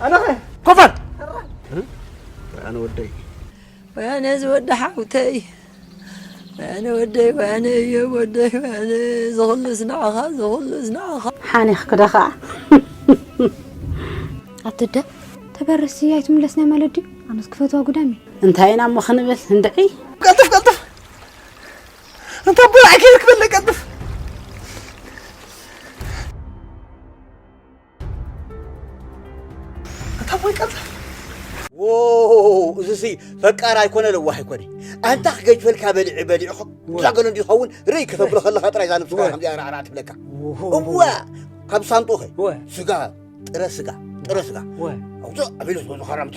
ኣነኸ ኮፋን ኣነ ወደይ ወያነ ዝወደ ሓውተይ ወያነ ወደይ ወያነ እዮብ ወደይ ወያነ ዝኹሉ ዝናዕኻ ዝኹሉ ዝናዕኻ ሓኒኽ ክደ ኸዓ ኣትደ ተበረሲ ኣይትምለስና ማለት ድዩ? ኣነስ ክፈትዋ ጉዳሚ እንታይ ኢና እሞ ክንብል እንድዒ ቀልጥፍ ቀልጥፍ እንተ ብላዕ ከይርክበለ ቀልጥፍ ኣታ ቦይ ቀልጥፍ እዚ ሲ ፈቃር ኣይኮነ ለዋህ ኣይኮነ ኣንታ ክገጅፈልካ በሊዕ በሊዕኹ እዛ ገለ እንዲ ዝኸውን ርእይ ከተብሎ ከለኻ ጥራይ እዛ ነብስካ ከምዚኣ ራዕራዕ ትብለካ እዋ ካብ ሳንጡኸ ስጋ ጥረ ስጋ ጥረ ስጋ ኣውፅእ ኣቢሉ ዝበሉ ኸራምቱ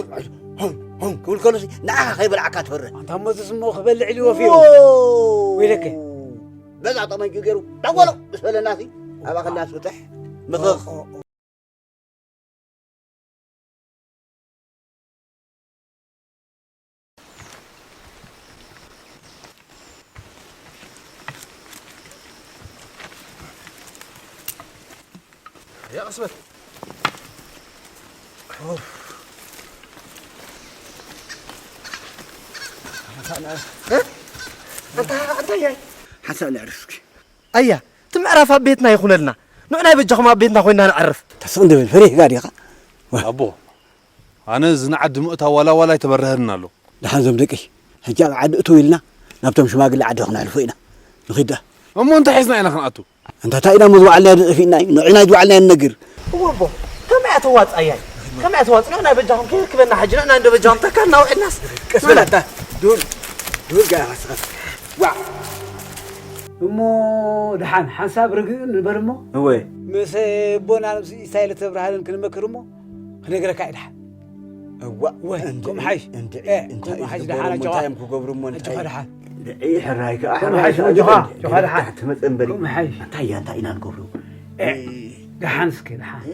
ክብል ከሎ ንዓኻ ከይበላዕካ ትፈርህ ኣንታ ሞዝስ እሞ ክበልዕ ኢሉ ወፊሩ ወይለከ በዛ ጠመንጁ ገይሩ ዳጎሎ ምስ በለና ሲ ኣባኽላ ስብጥሕ ምኽኽ يا قسمت ሓንሳእ ነዕርፍ እስኪ ኣያ እቲ ምዕራፍ ኣብ ቤትና ይኹነልና ንዑ ናይ በጃኹም ኣብ ቤትና ኮይና ንዕርፍ ተስቕ እንድብል ፈሪሕካ ዲኻ ኣቦ ኣነ ዝንዓዲ ምእታ ዋላ ዋላ ኣይተበረሀልን ኣሎ ደሓን ዞም ደቂ ሕጂ ኣብ ዓዲ እትው ኢልና ናብቶም ሽማግለ ዓዲ ክነሕልፎ ኢና ንኺድ ደኣ እሞ እንታይ ሒዝና ኢና ክንኣቱ እንታታ ኢና እሞ ዝወዓልና ንጠፊእና እዩ ንዒና ዝወዓልና ንነግር እወ ኣቦ ከመይ ኣተዋፅኣያ እዩ ከመይ ኣተዋፅና ናይ በጃኹም ከይርክበና ሕጂ ንዕና እንደ በጃኹም ተካልና ውዒድናስ ቀስ በል ኣታ ዱል ዱል ጋር ሃስኻስ ዋዕ እሞ ደሓን ሓንሳብ ርግእ ንበል እሞ እወ ምስ ኣቦና ንብሲ ኢሳይለ ተብርሃንን ክንመክር እሞ ክነግረካ እዩ ደሓን እዋ እወ እንድዒ- ከምኡ ሓይሽ እንድዒ እ፣ እንታይ ከምኡ እዩ ሓይሽ ዝገብሩ ደሓን እሞ ኣጆኻ። እንታይ እዮም ክገብሩ እሞ እንታይ ኣጆኻ ደሓን ድዒ ሕራይ ከዓ ከምኡ ሕራይ ሓይሽ ከዓ ኣጆኻ፣ ዝብል ኣጆኻ ደሓን። ትመፀ እምበሪ ከምኡ ሓይሽ። እንታይ እያ እንታይ ኢና ንገብሩ እ፣ ደሓን እስኪ ደሓን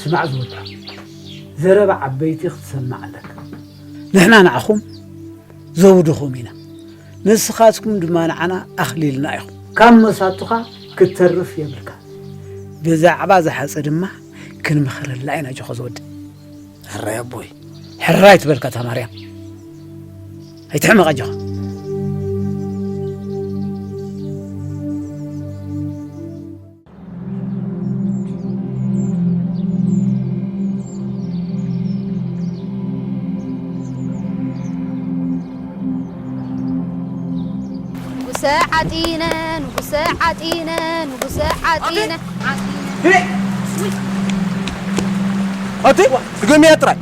ስማዕ ዝወዳ ዘረባ ዓበይቲ ክትሰማዕ ኣለካ ንሕና ንዓኹም ዘውድኹም ኢና ንስኻትኩም ድማ ንዓና ኣኽሊልና ኢኹም ካብ መሳቱኻ ክትተርፍ የብልካ ብዛዕባ ዝሓፀ ድማ ክንምኽረላ ኢና ጆኾ ዝወዲ ሕራይ ኣቦይ ሕራይ ትበልካ እታ ማርያም ኣይትሕመቕ ኣጆኻ ንጉሰ ዓጢነ ንጉሰ ዓጢነ ንጉሰ ዓጢነ ኣቲ ድገምያ ጥራይ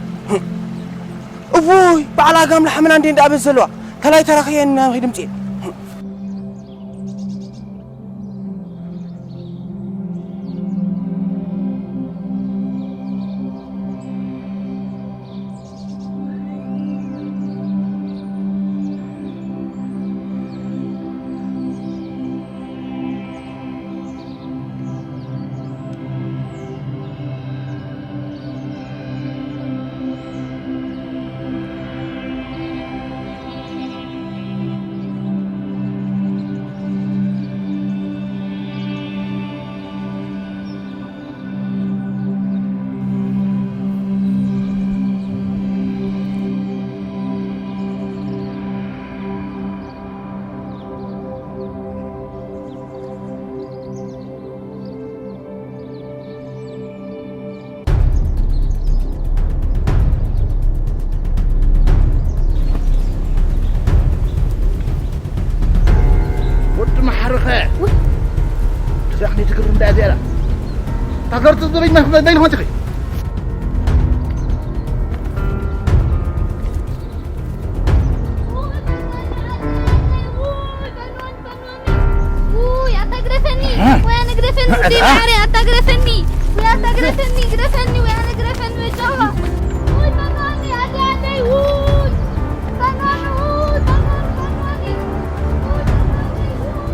እውይ በዓል ኣጋም ላሕምና እንዴ እንዳኣበዝ ዘለዋ ከላይ ተራኽየን ናኺ ድምፂ ዳሕኒ ትግርም ዳ እዚኣ። ታዘርት ዝበይ መን መን ሆንትኺ? ውይ፣ ኣታ ግደፈኒ። እ? ወይ ኣነ ግደፈኒ፣ እ? ውዴ እ? ማዕረ፣ ኣታ ግደፈኒ። ወይ ኣታ ግደፈኒ፣ ግደፈኒ፣ ወይ ኣነ ግደፈኒ፣ ወይ ጫዋ። ውይ፣ ፈኖኒ፣ ኣደይ፣ ኣደይ፣ ውይ። ፈኖኒ፣ ውይ፣ ፈኖኒ፣ ፈኖኒ። ውይ፣ ፈኖኒ፣ ውይ።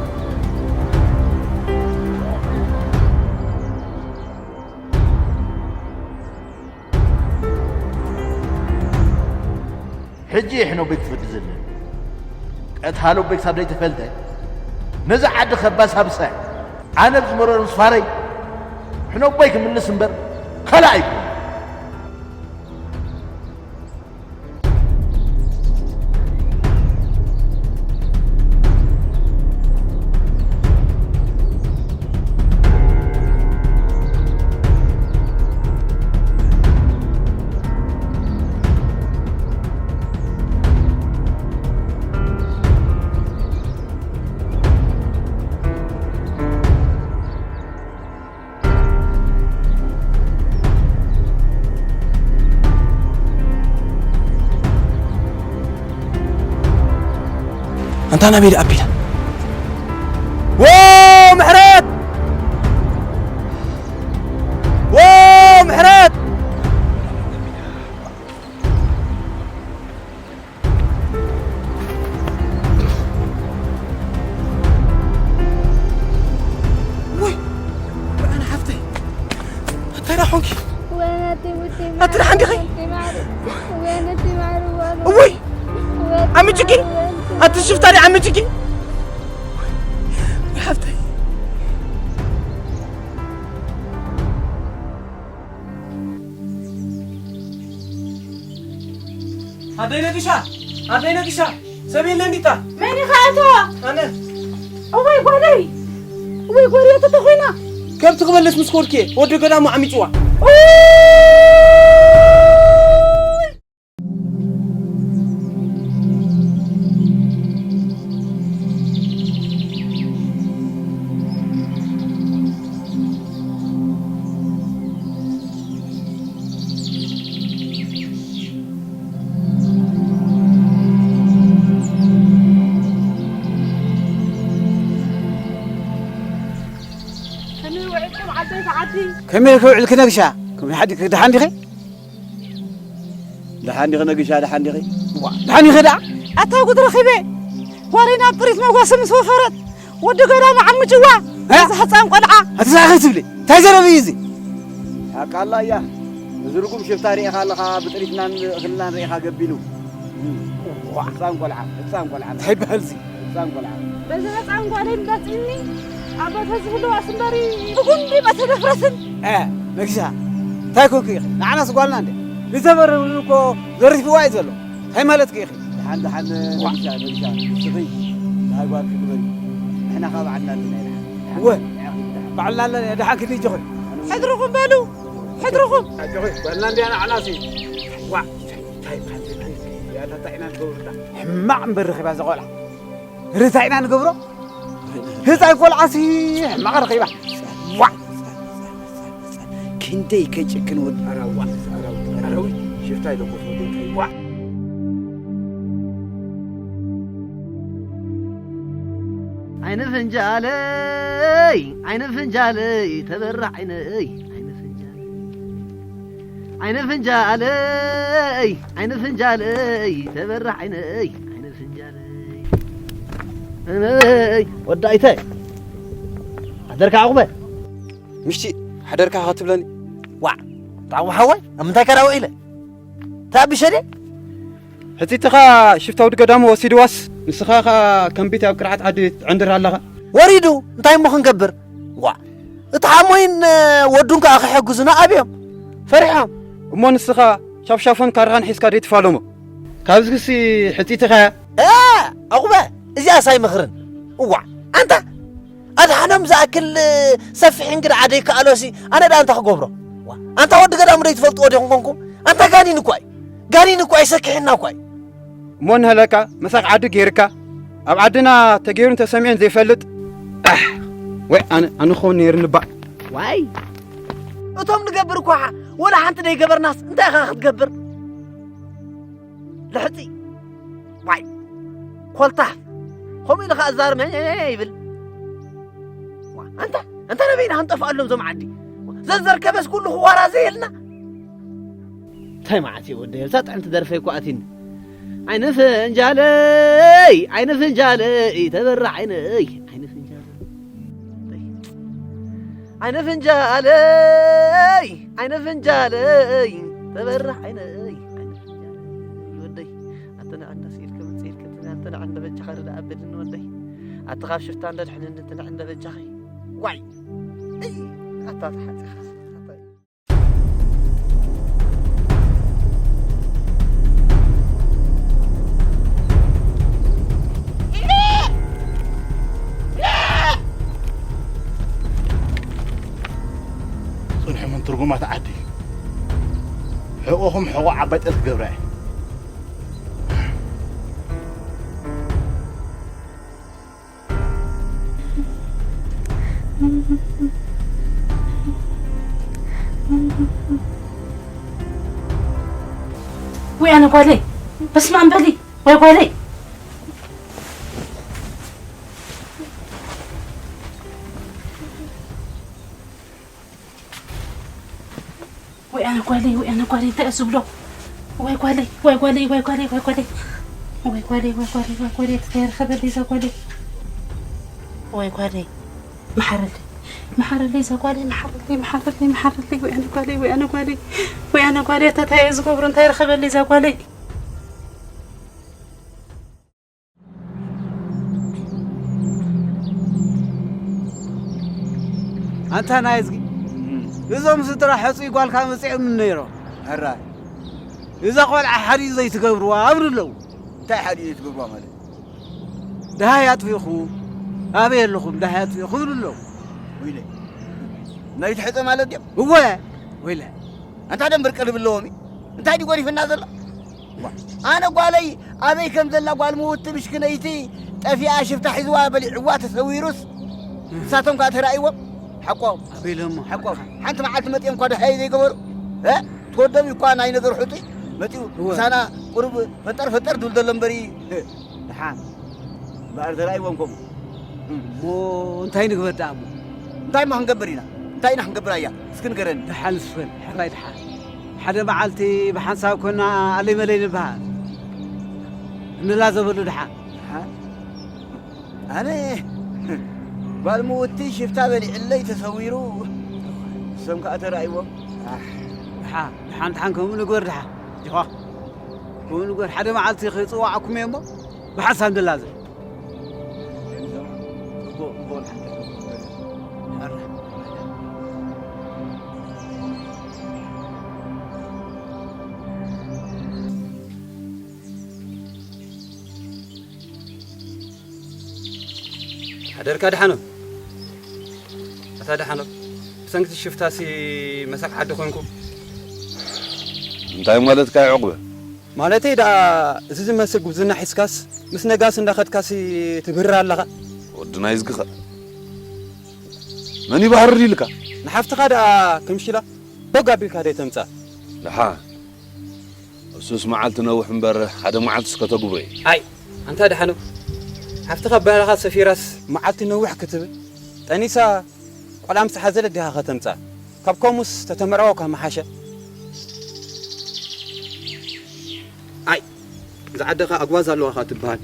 ሕጂ እዩ ሕነ ኣቦይ ክፈዲ ዘለ። ቀትሃሎ ኣቦይ ክሳብ ዘይተፈልጠ፣ ነዚ ዓዲ ከባሳብሳ፣ ኣነ ብዝመረሮ ምስ ፋረይ፣ ሕነ ኣቦይ ክምልስ እምበር፣ ካልእ ኣይኮነን። ኣንታ ናበይ ደኣ ኣቢላ? ዎ ምሕረት! ዎ ምሕረት! ወይ ኣነ ሓፍተይ፣ እንታይ ደኣ ኾንኪ? ወያነተይ ውዴ ኣቲ ደሓን ዲኺ? ወያነተይ ማዕረ፣ ወያነተይ ማዕረ፣ ዋሎ። እውይ! ወያነተይ ኣምጭኪ! ማዕረ፣ ወያነተይ ኣቲ ሽፍታ ደኣ ኣምጭኪ! ወይ ሓፍተይ። ኣደይ ነጊሻ! ኣደይ ነጊሻ! ሰብ የለን ዲታ? መን ኢኻ ኣቶ? ኣነ። እወይ ጓለይ! እወይ ጓለይ፣ ኣቶ ተኾይና! ከብቲ ክበልስ ምስ ኮድኪ ወዲ ገዳሙ ዓሚጭዋ። ኡይ! ከመይ ውዒልኩም ዓበይቲ ዓዲ? ከመይ ክውዕልኪ ነግሻ? ከመይ ሓዲግኪ ደሓን ዲኺ? ደሓን ዲኺ ነግሻ፣ ደሓን ዲኺ? ዋ፣ ደሓን ኢኺ ደኣ? ኣታ ጉድ ረኺበ። ዋለይ ናብ ጥሪት መጓሰ ምስ ወፈረት፣ ወዲ ገዳሙ ዓምጭዋ፣ እ? እዛ ህፃን ቆልዓ። ኣቲ ስራሕ ከይትብሊ። እንታይ ዘረብ እዩ እዚ? ሓቃላ እያ። እዚ ርጉም ሽፍታ ርኢኻ ኣለኻ፣ ብጥሪትናን እኽልናን ርኢኻ ገቢሉ። ዋ። ህፃን ቆልዓ፣ ህፃን ቆልዓ። እንታይ ይበሃል እዚ? ህፃን ቆልዓ። በዚ ህፃን ጓለይ እንዳፅኒ፣ ኣቦተ ዝህልዋስ እምበሪ፣ ብጉንዲ መተደፍረስን። እ፣ ነግሻ፣ እንታይ ኮንኪ ኢኺ? ንዓናስ ጓልና እንዴ? ንዘበረ እውን እኮ ዘሪፍዋ እዩ ዘሎ። እንታይ ማለትኪ ኢኺ? ደሓን፣ ደሓን፣ ዋ። ነግሻ፣ ነግሻ፣ ንስኺ ደሃይ ጓልኪ ግበሪ። ንሕና ካብ ዓድና ኣለና ኢና። እወ። ንዓኺ ደሓን። ባዕልና ኣለና፣ ደሓን ኪዲ ጆኺ። ሕድርኹም በሉ፣ ሕድርኹም። ጆኺ፣ ጓልና እንድያ ንዓናሲ። ዋ፣ እንታይ፣ እንታይ፣ እንታይ፣ እንታይ፣ እንታይ ኢና ንገብረላ? ሕማቕ እምበር ረኺባ እዛ ቆልዓ። እንታይ ኢና ንገብሮ? ህፃን ቆልዓሲ ሕማቕ ረኺባ። ዋ። ክንደይ ከይጨክን ወዲ። ኣራዋ፣ ኣራዋ፣ ኣራዊ ሽፍታ ይለኮስ ወዲ። ዋ። ዓይነ ፍንጃለይ፣ ዓይነ ፍንጃለይ፣ ተበራ ዓይነይ፣ ዓይነ ፍንጃለይ። ዓይነ ፍንጃለይ፣ ዓይነ ፍንጃለይ፣ ተበራ ዓይነይ፣ ዓይነ ፍንጃለይ። እነይ፣ ወዳይተ። ሓደርካ ዓቑበ። ምሽቲ ሓደርካ ክትብለኒ? ዋዕ፣ ጣዕሙ ሓወይ፣ ኣብ ምንታይ ከ ዳውዒለ? እንታይ ኣቢሸ ድየ? ሕጺትኻ ሽፍታ ወዲ ገዳሙ ወሲድዋስ፣ ንስኻ ኸኣ ከንቢት ኣብ ቅርዓት ዓዲ ትዕንድር ኣለኻ። ወሪዱ፣ እንታይ እሞ ክንገብር? ዋዕ፣ እቲ ሓሞይን ወዱን ከኣ ክሕግዙና ኣብዮም። ፈሪሖም። እሞ ንስኻ ሻፍሻፎን ካራኻን ሒዝካ ደይትፋለሞ። ካብዚሲ ሕጺትኻ እያ። እ፣ ዕቑበ፣ እዚኣስ ኣይምኽርን። እዋዕ፣ ኣንታ ኣድሓኖም ዝኣክል ሰፊሕ እንግዳ ዓደይ ከኣሎሲ፣ ኣነ ደኣ እንታይ ክገብሮ? ዋ፣ ኣንታ ወዲ ገዳሙ ደይትፈልጥዎ ዲኹም ኮንኩም? ኣንታ ጋኒን እኳ እዩ። ጋኒን እኳ እዩ፣ ሰኪሕና እኳ እዩ። እሞ እንሀለካ፣ መሳኽ ዓዲ ገይርካ፣ ኣብ ዓድና ተገይሩን ተሰሚዑን ዘይፈልጥ፣ ኣሕ! ወይ ኣነ ኣነ ኾን ነይርኒ ባዕ። ዋይ እቶም ንገብር እኳ ወላ ሓንቲ ደይገበርናስ እንታይ ኢኻ ክትገብር? ልሕፂ ዋይ ኮልታፍ ከምኡ ኢሉ ኸዓ ዛርመ ይብል። ዋ፣ ኣንታ ኣንታ ነበይና ክንጠፍኣሎም ዞም ዓዲ ዘዘርከበስ ኩሉ ክዋራ ዘየልና። እንታይ መዓት እዩ ወደይ? እዛ ጥዕምቲ ደርፈይ እኮ ኣትኒ። ዓይነ ፍንጃለይ፣ ዓይነ ፍንጃለይ፣ ተበራ ዓይነይ፣ ዓይነ ፍንጃለይ። ዓይነ ፍንጃለይ፣ ዓይነ ፍንጃለይ፣ ተበራ ዓይነይ፣ ዓይነ ፍንጃለይ። ወደይ፣ ኣንተ ንዕንዳ ስኢልከ መጽእ ኢልከ፣ ኣንተ ንዕንዳ በጃኻ ርዳእ ኣበልኒ ወደይ። ኣቲ ካብ ሽፍታ እንዳ ድሕነኒ፣ ኣቲ ንዕንዳ በጃኺ። ዋይ! እይ! ኣታ ተሓጺኻ። ጽንሑ ምን ትርጉማት ዓዲ። ሕቖኹም ሕቖ ዓባይ ጠል ክገብራ እየ። ወይ ኣነ ጓለይ፣ በስመ ኣብ በሊ፣ ወይ ጓለይ። ወይ ኣነ ጓለይ፣ ወይ ኣነ ጓለይ፣ እንታይ እየ ዝብሎ? ወይ ጓለይ፣ ወይ ጓለይ፣ ወይ ጓለይ፣ ወይ ጓለይ። ወይ ጓለይ፣ ወይ ጓለይ፣ ወይ ጓለይ፣ ተተረኸበለይ እዛ ጓለይ። ወይ ጓለይ፣ መሓረለይ፣ መሓረለይ እዛ ጓለይ፣ መሓረለይ፣ መሓረለይ፣ መሓረለይ። ወይ ኣነ ጓለይ፣ ወይ ኣነ ጓለይ፣ ወይ ኣነ ጓለይ፣ ኣታ እንታይ እየ ዝገብሮ? እንታይ ረኸበለይ እዛ ጓለይ? ኣንታ ናይ እዝጊ፣ እዞም ስድራ ሕጹይ ጓልካ መጺኦም ነይሮም። ሕራይ፣ እዛ ቆልዓ ሓዲኡ ዘይትገብርዋ ኣብሪ ኣለዉ። እንታይ ሓዲኡ ዘይትገብርዋ ማለት? ደሃይ ኣጥፊእኹ፣ ኣበይ ኣለኹም? ደሃይ ኣጥፊእኹ ይብሉ ኣለዉ። ወይለ፣ ናይ ትሕጸ ማለት ድዮም? እወ፣ ወይለ። ኣንታ ደንበር ቀልቢ ኣለዎም እዩ። እንታይ ድዩ ጎሪፍና ዘሎ? ዋ፣ ኣነ ጓለይ ኣበይ ከም ዘላ ጓል ምውቲ ምሽክነይቲ ጠፊኣ ሽፍታ ሒዝዋ በሊዕዋ ተሰዊሩስ ንሳቶም ከኣ ተራእይዎም ሓቆም ኣበይ ኢሎሞ? ሓቆም ሓንቲ መዓልቲ መጺኦም እኳ ደሃይ ዘይገበሩ እ? ትወደብ እኳ ናይ ነገር ሕጡይ መጺኡ እወ። ምሳና ቁሩብ ፈጠር ፈጠር ድብል ዘሎ እምበሪ እ፣ ደሓን እምበኣር ተራእይዎም ከምኡ እሞ እንታይ ንግበር ደኣ እሞ? እንታይ እሞ ክንገብር ኢና? እንታይ ኢና ክንገብር ኣያ? እስኪ ንገረኒ። ደሓን ስፈን፣ ሕራይ ደሓን። ሓደ መዓልቲ ብሓንሳብ ኮና ኣለይ መለይ ንበሃል። እንላዘበሉ ደሓን። ደሓን? ኣነ ጓል ምውቲ ሽፍታ በሊዕለይ ተሰዊሩ፣ እሶም ከኣ ተራእይዎም። ኣሕ፣ ደሓን፣ ደሓን፣ ደሓን፣ ከምኡ ንግበር ደሓን። ጅኻ፣ ከምኡ ንግበር። ሓደ መዓልቲ ክጽዋዓኩም እየ እሞ፣ ብሓንሳብ ንላዘብ። ሓደርካ ደሓኖ? ኣታ ደሓኖ፣ ብሰንኪ እቲ ሽፍታሲ መሳቂ ዓዲ ኮንኩ። እንታይ ማለትካ እዩ ዕቑበ? ማለተይ ደኣ፣ እዚ ዝመስል ጉብዝና ሒዝካስ ምስ ነጋሲ እንዳኸድካሲ ትብህርር ኣለኻ? ወዲ ናይ እዝግኸ መን ይባህርር ኢልካ? ንሓፍትኻ ደኣ ክምሽላ ቦግ ኣቢልካ ደይ ተምጻ? ደሓ፣ እሱስ መዓልቲ ነውሕ እምበር ሓደ መዓልቲ እስከ ተጉብሮ እዩ። ኣይ፣ ኣንታ ደሓኖ፣ ሓፍትኻ ኣባህላኻ ሰፊራስ መዓልቲ ነውሕ ክትብል ጠኒሳ ቆልዓ ምስ ሓዘለት ዲኻ ከተምጻ? ካብ ከምኡስ ተተመርዓወካ ምሓሸ። ኣይ፣ እዛ ዓዲ ኸኣ ኣግባዝ ኣለዋ ኸኣ ትበሃል።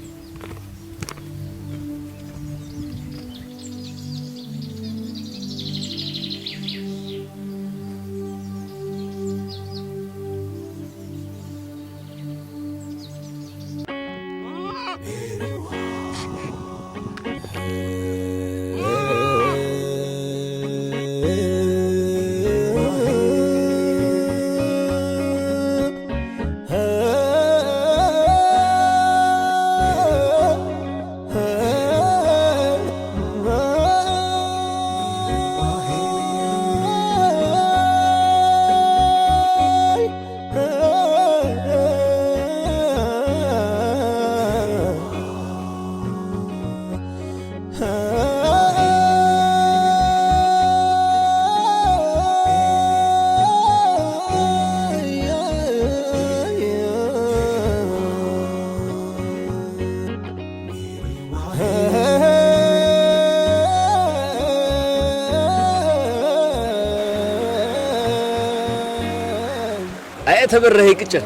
ተበረሀ ይቅጨል።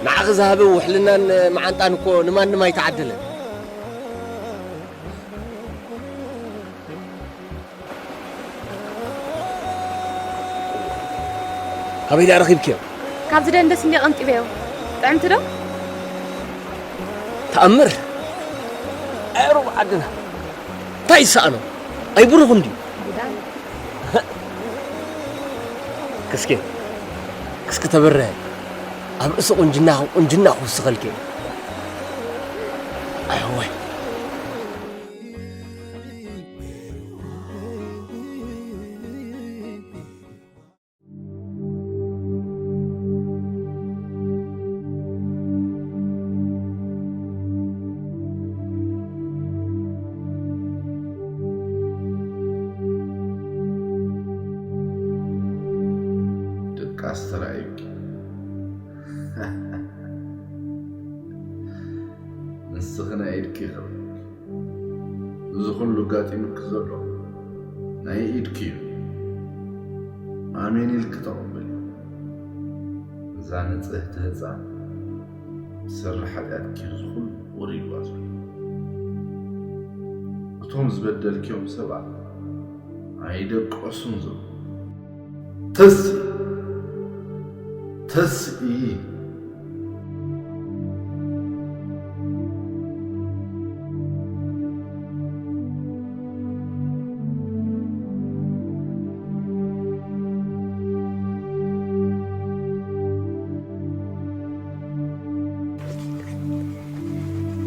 ንዓኺ ዝሃበ ውሕልናን መዓንጣን እኮ ንማንም ኣይተዓደለን። ካበይ ደኣ ረኺብክዮ? ካብዚ ደንደስ እንዲ ቀንጢበዮ። ጥዕምቲ ዶ? ተኣምር! ኣዕሩብ ዓድና እንታይ ይሰኣኖ? ኣይብሩኽን ድዩ? ክስኪ፣ ክስኪ ተበርሀ። ኣብ ርእሲ ቁንጅና፣ ቁንጅና ክውስኸልኪ። ኣሕወይ። ድቃስ ተራእዩኪ። ንስኺ ናይ ኢድኪ ኢኺ። እዚ ኩሉ ኣጋጢሙኪ ዘሎ ናይ ኢድኪ እዩ። ኣሜን ኢልኪ ተቐበሊ። እዛ ንጽህቲ ህጻን ብሰሪ ሓጢኣትኪ እዚ ኩሉ ወሪድዋ ዘሎ። እቶም ዝበደልክዮም ሰባት ኣይደቀሱን ዘለዉ። ተስኢ፣ ተስኢ።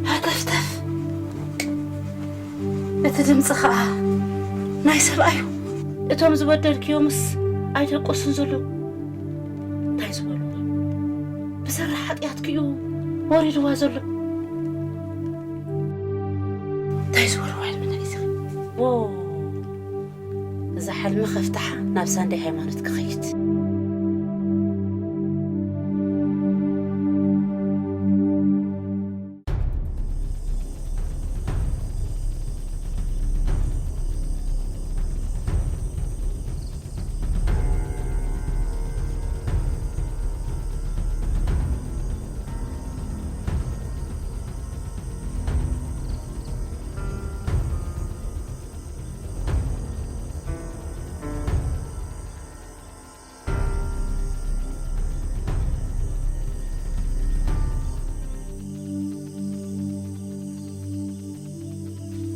ሃተፍተፍ። እቲ ድምፂ ኸዓ ናይ ሰብኣዩ። እቶም ዝበደልክዮምስ ኣይደቀሱን ዘለዉ። እንታይ ዝበሉ? ብሰሪ ሓጢኣትኪ እዩ ወሪድዋ ዘሎ። እንታይ ዝበሉ? ሕልሚ ናይ እዚ። ዎ፣ እዛ ሕልሚ ከፍትሓ ናብ ሳንዴ ሃይማኖት ክኸይድ።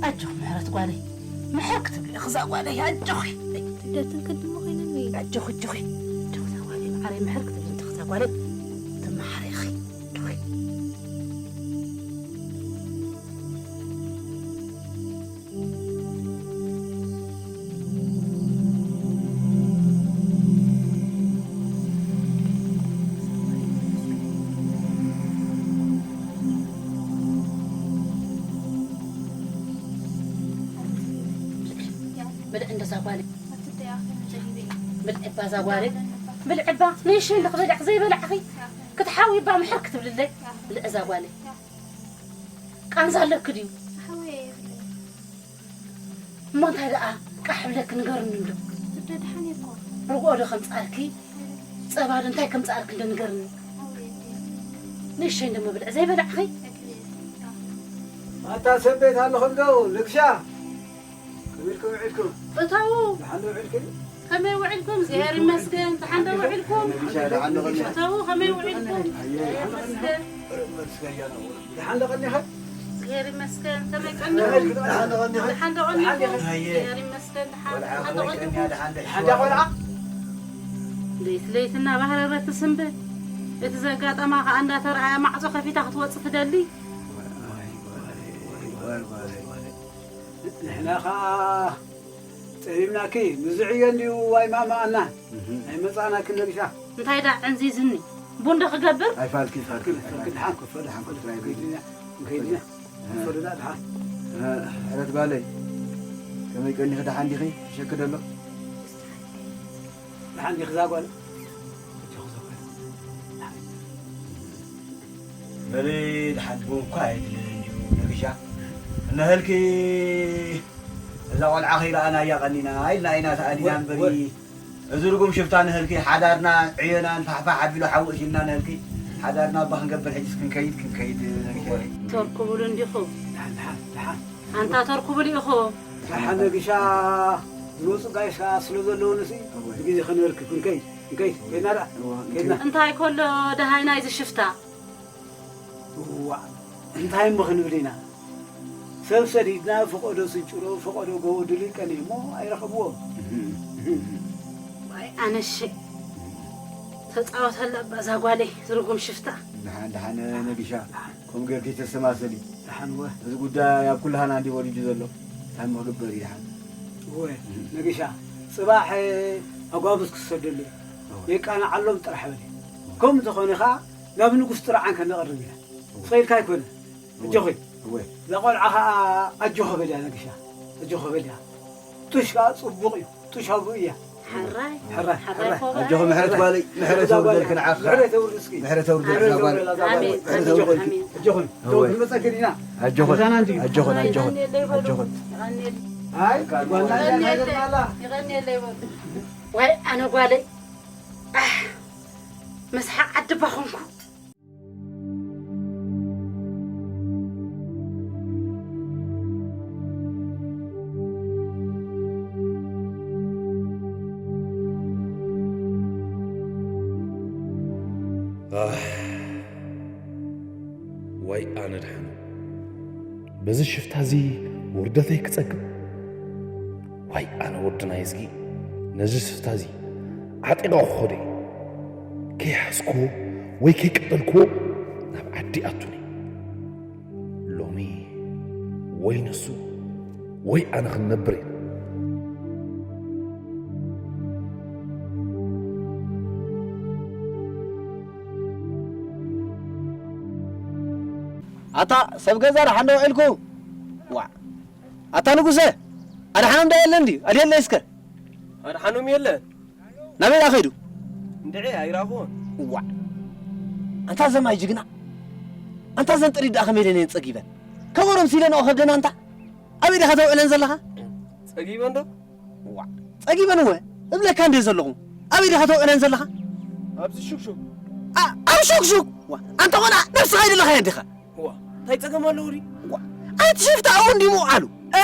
ኣጆኺ ምሕረት ጓለይ፣ ምሕር ክትብሊ ኢኺ እዛ ጓለይ፣ ኣጆኺ። ትደትን ቅድሚ ኮይነኒ። ኣጆኺ፣ ኣጆኺ፣ ኣጆኺ እዛ ጓለይ፣ መዓረይ፣ ምሕር ክትብሊ እንተኺ እዛ ጓለይ፣ ትመሓሪ ኢኺ። ኣጆኺ። ብልዒ እንዶ እዛ ጓለይ። ብልዒ እባ እዛ ጓለይ። ብልዒ እባ። ንእሽተይ እንዶ ክበልዕ ዘይበላዕኺ ክትሓዊ እባ ምሕር ክትብልለይ። ብልዒ እዛ ጓለይ። ቃንዛ ኣለኪ ድዩ? ሓወይ የብለይን። እሞ እንታይ ደኣ ቃሕ ብለኪ ንገርኒ እንዶ። ስደ ደሓን እየ እኮ። ርግኦ ዶ ከምጻልኪ? ጸባ ዶ እንታይ ከምጻልኪ እንዶ ንገርኒ። ሓወይ የብለይን። ንእሽተይ እንዶ መብልዕ ዘይበላዕኺ? የብለይን። ኣታ ሰብ ቤት ኣለኹም ዶ? ልግሻ? ከመይ ኢልኩም ውዒልኩም? እታዉ። ደሓን ዶ ውዒልኩም? ከመይ ውዒልኩም? እግዚኣብሔር ይመስገን። ደሓን ዶ ውዒልኩም? ደሓን ዶ ቀኒኹም? እታዉ፣ ከመይ ውዒልኩም? ኣየ። ይመስገን። ደሓን ዶ ቀኒኻ? እግዚኣብሔር ይመስገን። ከመይ ቀኒኹም? ደሓን ዶ ቀኒኻ? ደሓን ዶ ቀኒኹም? ኣየ። እግዚኣብሔር ይመስገን። ደሓን፣ ወልዓ ደሓን ዶ ከመይ ቀኒኻ? ቀኒኹም? ደሓን ዶ? ደሓን ዶ ቆልዓ? ለይቲ ለይቲ እናባህረረት ትስንብድ። እቲ ዘጋጠማ ከኣ እንዳተረኣያ ማዕጾ ከፊታ ክትወጽእ ትደሊ። ንሕና ከኣ ጸሚምናኪ፣ ምዝዕዮ እንድዩ ዋይ ማማ ኣና። እህ። ኣይመጻእናኪ ነጊሻ። እንታይ ደኣ ዕንዚዝኒ? ቡን ዶ ክገብር? ኣይፋልኪ፣ ፋልኪ፣ ፋልኪ፣ ፋልኪ፣ ደሓን ኮፍ፣ ደሓን ኮፍ፣ ትራይ ከይድና፣ ከይድና። እህ። ኮፍ፣ ደሓን። እህ፣ ሕረት ጓለይ፣ ከመይ ቀኒኺ፣ ደሓን ዲኺ? ይሸኪ ደሎ? ደሓን ዲኺ እዛ ጓል? በሊ፣ ደሓን ቡን እኳ ኣይድልን እንድዩ፣ ነጊሻ። እነሀልኪ እዛ ቆልዓ ከይረኣናያ ቀኒና ኢልና ኢና ተኣሊና ወ-፣ እምበሪ። ወ-፣ እዚ ርጉም ሽፍታ ንህልኪ ሓዳርና ዕዮናን ፋሕፋሕ ኣቢሉ ሓዊ እሽልና ንህልኪ ሓዳርና እባ ክንገብር ሕጅስ ክንከይድ ክንከይድ ነጊሸ። ተርኩቡሉ እንዲኹም። ደሓን ደሓን ደሓን። ኣንታ ተርኩቡሉ ኢኹም። ደሓን ነጊሻ ዝመፁ ጋይሻ ስለ ዘለዉ ንሲ ብግዜ ከነበርክ ክንከይድ ክንከይድ ከይድና ደኣ ከይድና። እንታይ ከሎ ደሃይ ናይዚ ሽፍታ? እዋ እንታይ እሞ ክንብል ኢና? ሰብ ሰዲድና ፈቐዶ ስንጭሮ ፈቐዶ ጎቦ ድልቀን እሞ ኣይረኸብዎ። ዋይ ኣነሸ ተፃወተላ እባ እዛ ጓለይ ዝርጉም ሽፍታ። ደሓን ደሓን ነጊሻ ከምኡ ጌርኪ ተሰማሰሊ። ደሓን ወ እዚ ጉዳይ ኣብ ኩላህና እንዲ ወሪዱ ዘሎ እንታይ እሞ ክግበር እዩ ደሓን? እወ ነጊሻ ፅባሕ ኣጓብዝ ክሰደሉ የቃናዓሎም ጥራሕ በሊ። ከም ዝኾነ ኸዓ ናብ ንጉስ ጥርዓን ከነቕርብ ኢና። ስቕ ኢልካ ኣይኮነ። ኣጆኺ። እወ። እዛ ቆልዓ ኸዓ ኣጆኺ በልያ ነግሻ። ኣጆኺ በልያ። ጡሽ ከኣ ጽቡቕ እዩ። ጡሽ ኣብኡ እያ። ሕራይ። ሕራይ። ሕራይ ኮበ። ኣጆኺ ምሕረት ጓለይ፣ ምሕረት ኣውርደልኪ ንዓኺ። ምሕረት ኣውርድ እስኪ። ምሕረት ኣውርደልኪ ምሕረት ጓለይ። ኣውርድ ኣዛ ጓለይ። ኣሜን። ምሕረት ኣሜን ኣውርደልኪ። ኣሜን። ኣጆኺ። እወ። ክንመጸኪ ዲና። ኣጆኺ። ገዛና እንድዩ። ኣጆኺ ኣጆኺ። ኣጆኺ። ኣይ ጓልና እያ ይቐንየለይ። ናይዘርናላ። ይቐንየለይ በሉ። ዋይ ኣነ ጓለይ ኣሕ፣ መስሓቕ ዓዲ ባኾንኩ። ኣሕ፣ ዋይ ኣነ ድሓኑ። በዚ ሽፍታ እዚ ውርደተይ ክጸግብ? ዋይ ኣነ ወዲ ናይ እዝጊ፣ ነዚ ሽፍታ እዚ ዓጢቐ ክኸዶ እየ። ከይሓዝክዎ ወይ ከይቀተልክዎ ናብ ዓዲ ኣቱኒ። ሎሚ ወይ ንሱ ወይ ኣነ ክንነብር ኢና። ኣታ ሰብ ገዛ ደሓን ዶ ውዒልኩም? ዋዕ። ኣታ ንጉሰ፣ ኣድሓኖም ዶ የለን ድዩ? ኣድየለይ እስከ። ኣድሓኖም የለን። ናበይ ደኣ ከይዱ? እንድዒ ኣይረኣኹዎን። ዋዕ። ኣንታ ዘማይ ጅግና። ኣንታ ዘን ጥሪት ደኣ ከመይ ኢለን እየን ጸጊበን? ከበሮም ሲለንኦ ከብደን ኣንታ። ኣበይ ዲኻ ተውዕለን ዘለኻ? ጸጊበን ዶ? ዋዕ። ጸጊበን እወ። እብለካ እንደ ዘለኹ። ኣበይ ዲኻ ተውዕለን ዘለኻ? ኣብዚ ሹክሹክ። ኣ-፣ ኣብ ሹክሹክ? ዋዕ። ኣንታ ኾና ነብስኻ ኣይደለኻዮን ዲኻ? እዋ፣ እንታይ ጸገም ኣለዎ ድዩ? እዋ፣ ኣንቲ ሽፍታ እውን ድዩ ምውዓሉ? እ?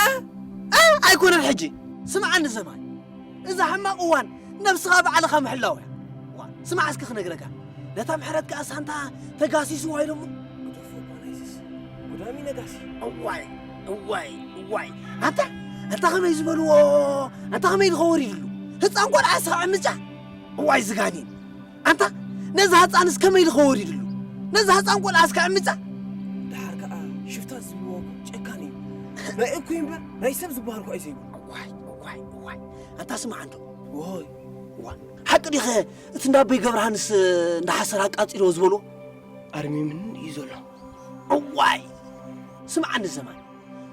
እ? ኣይኮነን ሕጂ። ስምዓኒ ዘማይ። እዛ ሕማቕ እዋን ነብስኻ ባዕልኻ ምሕላው እያ። እዋ፣ ስማዕ እስኪ ክነግረካ። ነታ ምሕረት ከኣ ሳንታ ተጋሲስዋ ኢሎሞ። ግደፎ እባ ናይዝስ። ጉዳሚ ነጋሲ። እዋይ፣ እዋይ፣ እዋይ። ኣንታ፣ ኣንታ ከመይ ዝበልዎ፣ ኣንታ ከመይ ድኸ ወሪድሉ? ህፃን ቆልዓ ስኻ ዕምጫ? እዋይ ዝጋኔን። ኣንታ ነዛ ህፃንስ ከመይ ኢሉ ከወሪድሉ? ነዛ ህፃን ቆልዓስ ከዕምፃ? ደሓር ከኣ ሽፍታ ዝብልዎ ጨካን እዩ። ናይ እኩይ እምበር ናይ ሰብ ዝበሃል እኮ እዩ ዘይብሉ። እዋይ፣ እዋይ፣ እዋይ። ኣንታ ስማዕ እንዶ። ወይ። እዋ፣ ሓቂ ዲኸ እቲ እንዳ ኣቦይ ገብረሃንስ እንዳ ሓሰር ኣቃጺልዎ ዝበልዎ? ኣርሚምኒ እዩ ዘሎ። እዋይ! ስምዓኒ ዘማን።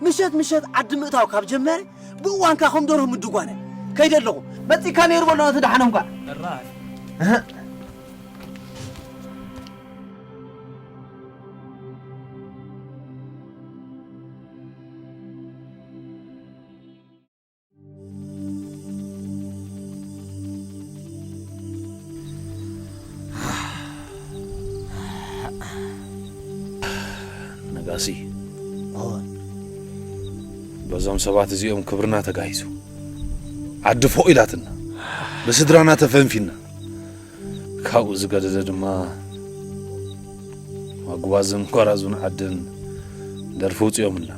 ምሸት ምሸት ዓዲ ምእታው ካብ ጀመረ፣ ብእዋንካ ከም ደርሆ ምድጓነ። ከይደ ኣለኹ። መጺእካ ነይሩ በሎ ነቲ ደሓኖምካ። ጥራይ። እህ። ነጋሲ፣ እወ። በዞም ሰባት እዚኦም ክብርና ተጋሂሱ፣ ዓዲ ፎቕ ኢላትና፣ ብስድራና ተፈንፊና፣ ካብኡ ዝገደደ ድማ ኣጉባዝን ጓራዙን ዓድን ደርፊ ውፅኦምልና።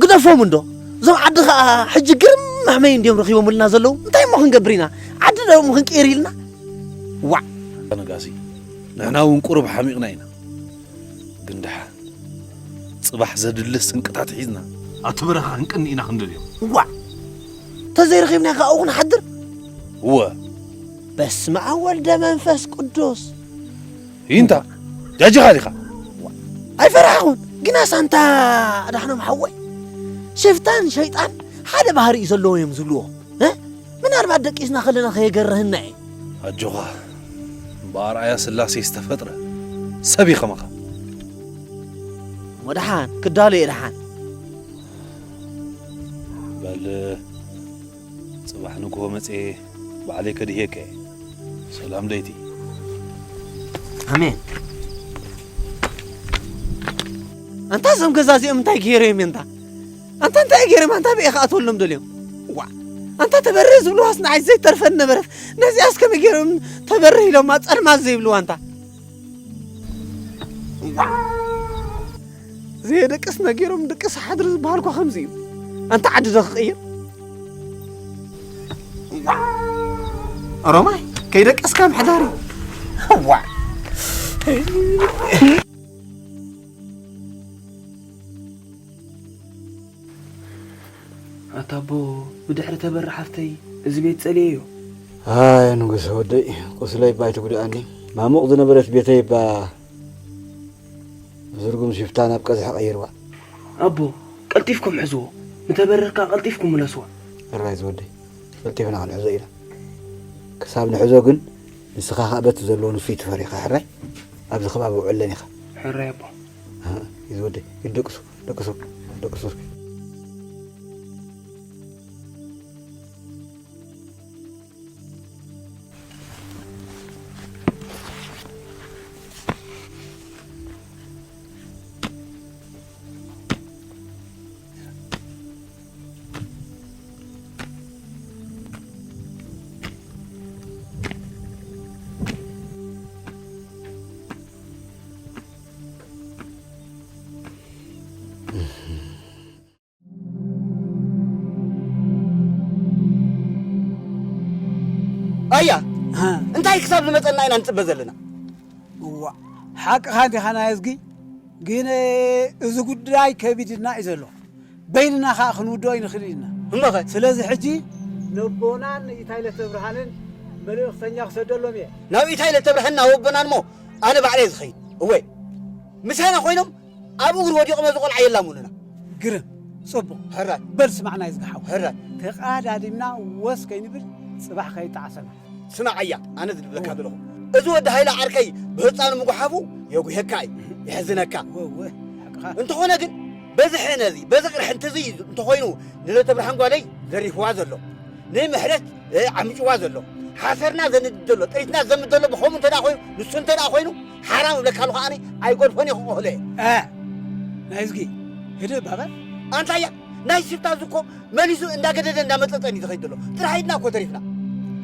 ግደፎም እንዶ፣ እዞም ዓዲ ኸዓ ሕጂ ግርም መሕመይ እንድዮም ረኺቦምልና ዘለዉ። እንታይ እሞ ክንገብር ኢና? ዓዲ ዶ እሞ ክንቅይር ኢልና? ዋዕ! ነጋሲ፣ ንሕና እውን ቁሩብ ሓሚቕና ኢና። ግን ደሓን፣ ጽባሕ ዘድሊ ስንቅታት ሒዝና፣ ኣብቲ በረኻ ክንቅኒ ኢና ክንደልዮም። ዋዕ! ተዘይረኺብና ካብኡ ክንሓድር? እወ። በስመ ኣብ ወልደ መንፈስ ቅዱስ። ይንታ፣ ጃጅኻ ዲኻ? ኣይፈራሕኹን፣ ግናስ ኣንታ ኣድሓኖም ሓወይ፣ ሽፍታን ሸይጣን ሓደ ባህሪ እዩ ዘለዎ እዮም ዝብልዎ። እ? ምናልባት ደቂስና ከለና ከየገረህና እዩ። ኣጆኻ፣ ብኣርኣያ ስላሴ ዝተፈጥረ ሰብ እዩ ከማኻ። እሞ ደሓን፣ ክዳሎ እየ ደሓን። በል፣ ጽባሕ ንግሆ መጽየ ባዕለይ ከድህየካ እየ። ሰላም ለይቲ። ኣሜን። ኣንታ እዞም ገዛ እዚኦም እንታይ ገይሮም እዮም እንታ? ኣንታ እንታይ ገይሮም? ኣንታ ብኤ ክኣትወሎም ደልዮም? ዋ! ኣንታ ተበርህ ዝብልዋስ ንዓይ ዘይተርፈን ነበረት። ነዚኣስ ከመይ ገይሮም ተበርህ ኢሎም ጸልማት ዘይብልዋ ኣንታ? ዘየደቅስ ነጊሮም ድቅስ ሓድሪ ዝበሃል እኳ ከምዚ እዩ። ኣንታ ዓዲ ዶ ክቕይር? ኦሮማይ ከይደቀስካ ምሕዳር እዩ። ዋ! ኣታ ኣቦ፣ ብድሕሪ ተበሪ ሓፍተይ፣ እዚ ቤት ጸልየዮ። ኣይ ንጉሰ ወደይ፣ ቁስለይ እባ ኣይትጉድኣኒ። ማሙቕ ዝነበረት ቤተይ እባ ዝርጉም ሽፍታ ናብ ቀዝሒ ቀይርዋ። ኣቦ፣ ቀልጢፍኩም ሕዝዎ። ንተበሪ ከኣ ቀልጢፍኩም ምለስዋ። ሕራይ ዝወደይ፣ ቀልጢፍና ክንሕዞ ኢና። ክሳብ ንሕዞ ግን ንስኻ ከኣ በቲ ዘለዎ ንሱ ይትፈር ኢኻ። ሕራይ ኣብዚ ከባቢ ውዕለን ኢኻ። ሕራይ ኣቦ። ኣህ፣ እዩ ዝወደይ፣ ይደቅሱ፣ ደቅሱ፣ ደቅሱ። ኣያ፣ ሃ። እንታይ ክሳብ ዝመጸና ኢና ንጽበ ዘለና? እዋ፣ ሓቅኻ እንዲኻ ናየዝጊ፣ ግን እዚ ጉዳይ ከቢድና እዩ ዘሎ። በይንና ኸኣ ክንውድኦ ኣይንኽእል ኢና። እሞኸ? ስለዚ ሕጂ ነቦናን ንኢታይ ለተብርሃንን መልእኽተኛ ክሰደሎም እየ። ናብ ኢታይ ለተብርሃን ናብ ኣቦናን እሞ ኣነ ባዕለይ ዝኸይድ። እወ፣ ምሳና ኮይኖም ኣብ እግሩ ወዲቖም ነዚ ቆልዓ የላሙኑና። ግርም፣ ጽቡቕ። ሕራይ። በል ስማዕና ይዝግሓው። ሕራይ። ተቓዳዲምና ወስ ከይንብል ጽባሕ ከይጠዓሰና። ስማዕ ኣያ፣ ኣነ ዝብለካ ዘለኹ። እዚ ወዲ ሃይለ ዓርከይ ብህፃኑ ምጉሓፉ የጉሄካ እዩ፣ የሕዝነካ። ወ-፣ ወ-፣ ሓቅኻ። እንተኾነ ግን በዚ ሕነ እዚ፣ በዚ ቅርሕንቲ እዚ እንተኾይኑ ንለተብርሃን ጓለይ ዘሪፍዋ ዘሎ፣ ንምሕረት እ፣ ዓምጭዋ ዘሎ፣ ሓሰርና ዘንድድ ዘሎ፣ ጥሪትና ዘምድ ዘሎ ብኸምኡ እንተ ደኣ ኮይኑ፣ ንሱ እንተ ደኣ ኮይኑ፣ ሓራም እብለካ ኣለኹ ኣነ፣ ኣይገድፎን እየ ክቆህሎ እየ። እ፣ ናይ እዝጊ፣ ህድእ ባባ። ኣንታያ፣ ናይ ሽፍታ እዚ እኮ መሊሱ እንዳገደደ እንዳመጸጸን እዩ ዝኸይድ ዘሎ። ጥራሕ ኢድና እኮ ተሪፍና።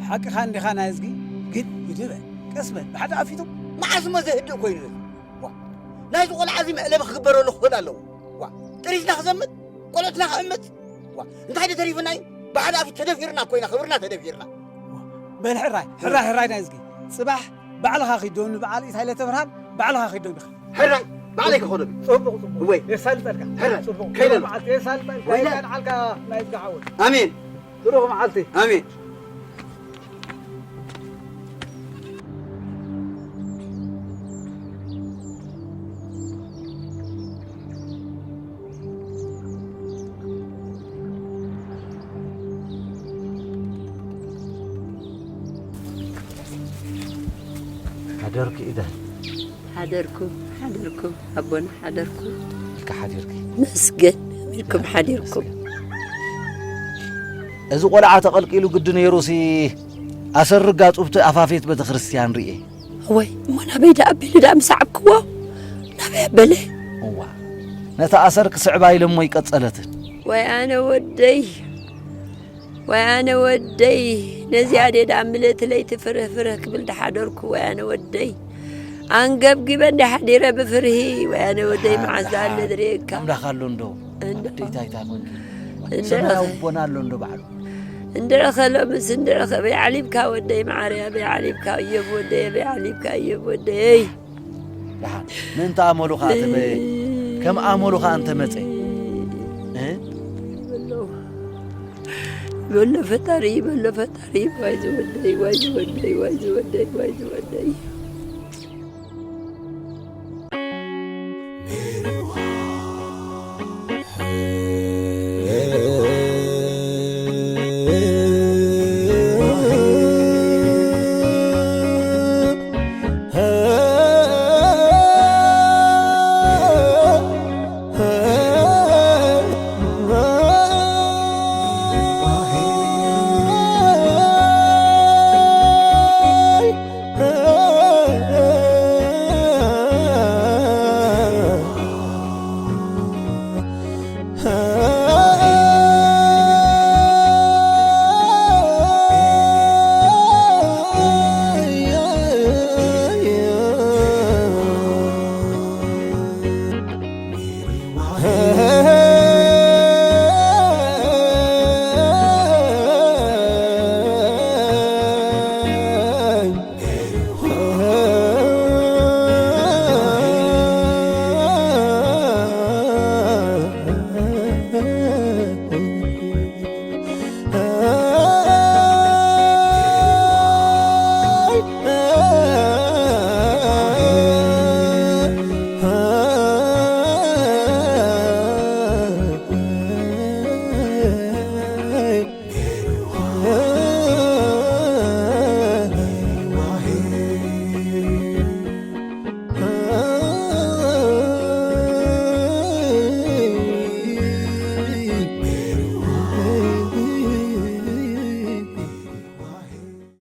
ሓቅኻ እንዲኻ ናይ እዝጊ፣ ግን ህድእ በል፣ ቀስ በል፣ ብሓደ ኣፊቱ። መዓስ እሞ ዘህድእ ኮይኑ እዚ? ዋ፣ ናይዚ ቆልዓ እዚ መዕለቢ ክግበረሉ ክኽእል ኣለዎ። ዋ፣ ጥሪትና ክዘምት፣ ቆልዑትና ክዕምት። ዋ፣ እንታይ ዶ ተሪፍና እዩ? ብሓደ ኣፊት ተደፊርና እኮ ኢና፣ ክብርና ተደፊርና። በል ሕራይ፣ ሕራይ፣ ሕራይ ናይ እዝጊ። ጽባሕ ባዕልኻ ኪድ ዶ ንበዓል ኢታይ ለተብርሃን፣ ባዕልኻ ኪድ ዶ ኢኻ። ሕራይ፣ ባዕለይ ክኸዶ። ጽቡቕ፣ ጽቡቕ። ወይ። የሳልጠልካ። ሕራይ፣ ጽቡቕ። ከይደ። መዓልቲ የሳልጠልካ። ወይለ። የቃንዓልካ ናይ እዝጊ ሓወይ። ኣሜን። ብሩኽ መዓልቲ። ኣሜን። ሓደርኪ ኢዳ። ሓደርኩ፣ ሓደርኩ፣ ኣቦና ሓደርኩ። ኢልካ ሓዲርኪ። መስገን፣ ኢልኩም ሓዲርኩም። መስገን። እዚ ቆልዓ ተቐልቂሉ ግዲ ነይሩሲ ኣሰር ርጋጹ ኣብቲ ኣፋፌት ቤተ ክርስቲያን ርኤ። እወይ፣ እሞ ናበይ ደኣ ኣቢሉ ደኣ ምስ ሰዓብክዎ? ናበይ ኣበለ? እዋ፣ ነታ ኣሰር ክስዕባ ኢለ እሞ ኣይቀጸለትን። ወይ ኣነ ወደይ፣ ወይ ኣነ ወደይ፣ ነዚኣ ድየ ደኣ ምልእቲ ለይቲ ፍርህ ፍርህ ክብል ደሓደርኩ፣ ወይ ኣነ ወደይ። ኣንገብጊበ እንደ ሓዲረ ብፍርሂ፣ ወይ ኣነ ወደይ፣ መዓዝ ደኣ ደሓን። ነድርየካ? ኣምላኽ ኣሎ እንዶ? እንዶ። ኣደይ ታይታ ኮንኪ? እንዶ ሰማያዊ ረኸ-፣ ኣቦና ኣሎ እንዶ ባዕሉ? እንድረኸ ሎምስ እንድረኸ በይ ዓሊብካ ወደይ መዓረይ፣ በይ ዓሊብካ እዮብ ወደይ፣ በይ ዓሊብካ እዮብ ወደይ። ደሓን፣ ምእንቲ ኣመሉ ኸኣ ተበየ፣ ከም ኣመሉ ኸኣ እንተመጸ፣ እ? በሎ፣ በሎ ፈጣሪ፣ በሎ ፈጣሪ፣ ዋይ ዝወደይ፣ ዋይ ዝወደይ፣ ዋይ ዝወደይ፣ ዋይ ዝወደይ።